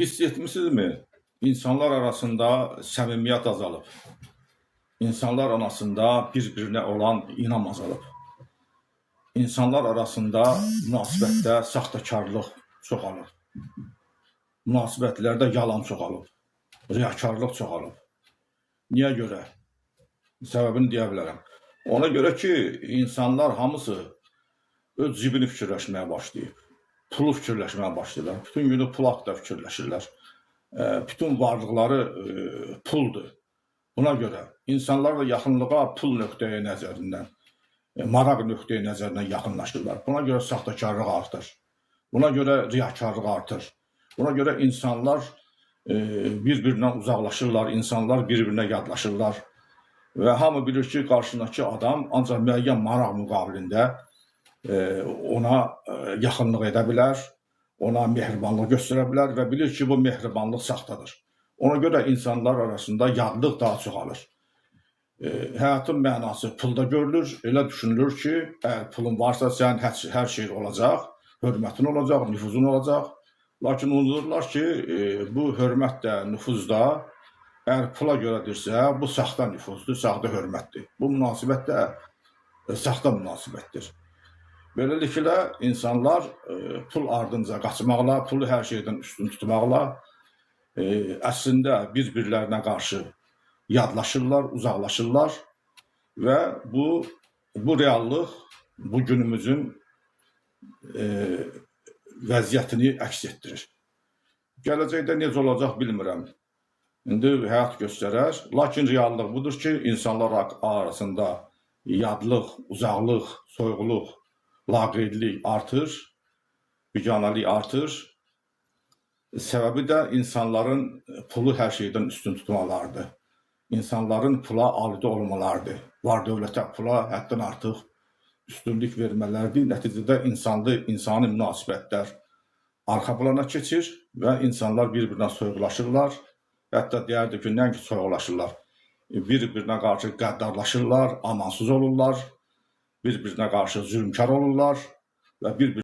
Hiss etmisinizmi? İnsanlar arasında səmimiyyət azalıb. İnsanlar arasında bir-birinə olan inam azalıb. İnsanlar arasında münasibətdə saxtakarlıq çoxalıb. Münasibətlərdə yalan çoxalıb. Riyakarlıq çoxalıb. Niyə görə? Səbəbini deyə bilərəm. Ona görə ki, insanlar hamısı öz cibini fikirləşməyə başlayıb. Pulu fikirləşməyə başlayırlar. Bütün günü pul haqqında fikirləşirlər. Bütün varlıqları puldur. Buna görə insanlar da yaxınlığa pul nöqteyi nəzərindən, maraq nöqteyi nəzərindən yaxınlaşırlar. Buna görə saxtakarlıq artır. Buna görə riyakarlıq artır. Buna görə insanlar bir-birindən uzaqlaşırlar, insanlar bir-birinə yadlaşırlar. Və hamı bilir ki, qarşındakı adam ancaq müəyyən maraq müqabilində ona yaxınlıq edə bilər, ona mehribanlıq göstərə bilər və bilir ki, bu mehribanlıq saxtadır. Ona görə insanlar arasında yadlıq daha çoxalır. Həyatın mənası pulda görülür. Elə düşünülür ki, əgər pulun varsa sənin hər şey olacaq, hörmətin olacaq, nüfuzun olacaq. Lakin unudurlar ki, bu hörmət də, nüfuz da əgər pula görədirsə, bu saxta nüfuzdur, saxta hörmətdir. Bu münasibət də saxta münasibətdir. Beləliklə insanlar pul ardınca qaçmaqla, pulu hər şeydən üstün tutmaqla əslində bir-birlərinə qarşı yadlaşırlar, uzaqlaşırlar və bu reallıq bu günümüzün vəziyyətini əks etdirir. Gələcəkdə necə olacaq bilmirəm. İndi həyat göstərər. Lakin reallıq budur ki, insanlar arasında yadlıq, uzaqlıq, soyuqluq, laqeydlik artır, biganəlik artır. Səbəbi də insanların pulu hər şeydən üstün tutmalarıdır. İnsanların pula aludə olmalarıdır. Var dövlətə, pula həddən artıq üstünlük vermələridir. Nəticədə insanlı, insani münasibətlər arxa plana keçir və insanlar bir-birinə soyuqlaşırlar. Hətta deyərdi ki, nəinki soyuqlaşırlar, bir-birinə qarşı qəddarlaşırlar, amansız olurlar, bir-birinə qarşı zülmkar olurlar və bir